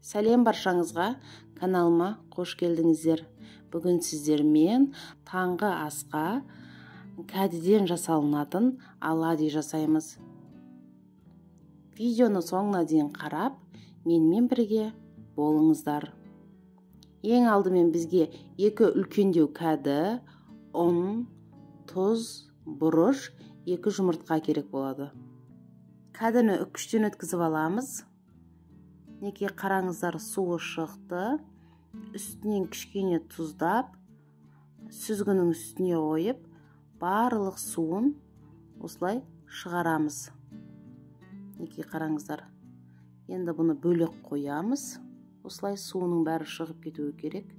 Сәлем баршаңызға, каналыма қош келдіңіздер. Бүгін сіздермен таңғы асқа кәдіден жасалынатын оладьи жасаймыз. Видеоны соңына дейін қарап, менімен бірге болыңыздар. Ең алдымен бізге 2 үлкендеу кәді, ұн, тұз, бұрыш, 2 жұмыртқа керек болады. Кәдіні үккіштен өткізіп аламыз. Неке қараңыздар, суы шықты. Үстінен кішкене тұздап, сүзгінің үстіне қойып, барлық суын осылай шығарамыз. Неке қараңыздар. Енді бұны бөлек қоямыз. Осылай суының бәрі шығып кетуі керек.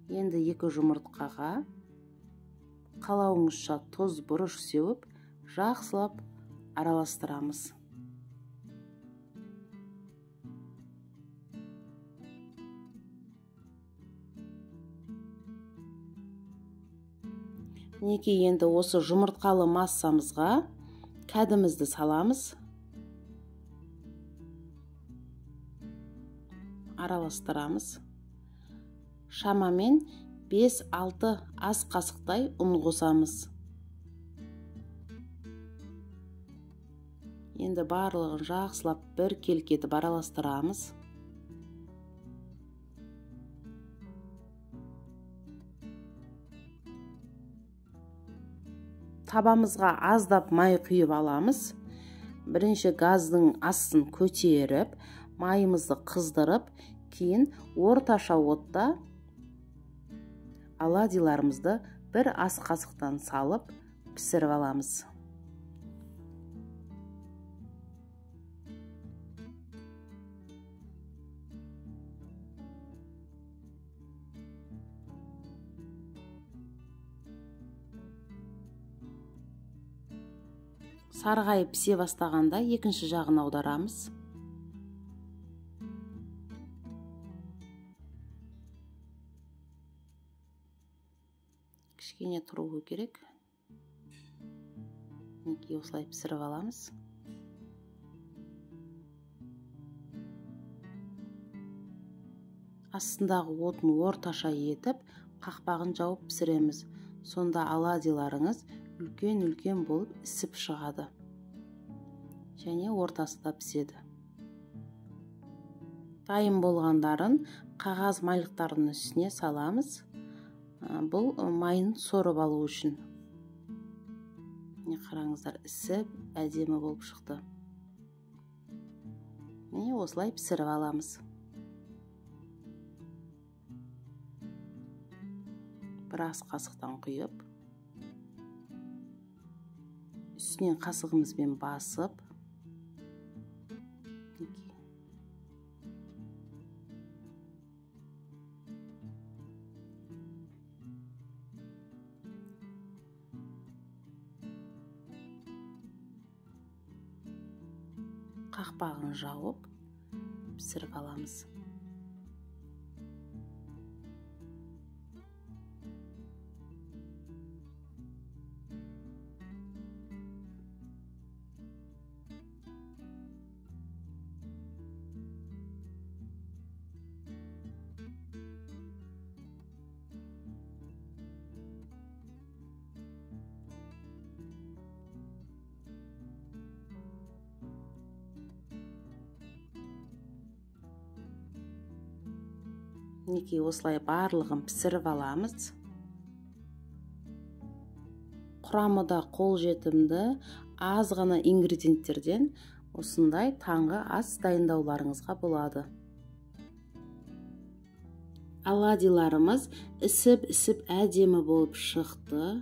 Енді 2 жұмыртқаға қалауыңызша тұз, бұрыш сеуіп, жақсылап араластырамыз. Мінекей, енді осы жұмыртқалы массамызға кәдімізді саламыз. Араластырамыз. Шамамен 5-6 ас қасықтай ұн қосамыз. Енді барлығын жақсылап бір келкі етіп араластырамыз. Табамызға аздап май құйып аламыз. Бірінші газдың астын көтеріп, майымызды қыздырып, кейін орташа отта оладьиларымызды бір ас қасықтан салып пісіріп аламыз. Сарғайып пісе бастағанда екінші жағын аударамыз. Кішкене тұруы керек. Мінекей, осылай пісіріп аламыз. Астындағы отын орташа етіп, қақпағын жауып пісіреміз. Сонда оладьиларыңыз үлкен-үлкен болып ісіп шығады. Және ортасы да піседі. Дайын болғандарын қағаз майлықтардың үстіне саламыз. Бұл майын сорып алу үшін. Міне қараңыздар, ісіп әдемі болып шықты. Міне осылай пісіріп аламыз. Бір ас қасықтан құйып, үстінен қасығымызбен басып, қақпағын жауып пісіріп аламыз. Мінекей, осылай барлығын пісіріп аламыз. Құрамы да қолжетімді, аз ғана ингредиенттерден осындай таңғы ас дайындауларыңызға болады. Оладьиларымыз ісіп-ісіп әдемі болып шықты.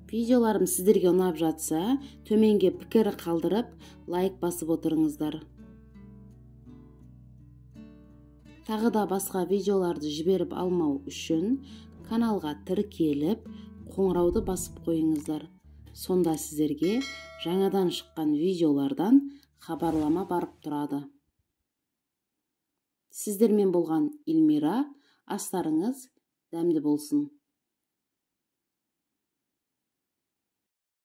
Видеоларым сіздерге ұнап жатса, төменге пікір қалдырып, лайк басып отырыңыздар. Тағы да басқа видеоларды жіберіп алмау үшін каналға тіркеліп, қоңырауды басып қойыңыздар. Сонда сіздерге жаңадан шыққан видеолардан хабарлама барып тұрады. Сіздермен болған Эльмира, астарыңыз дәмді болсын.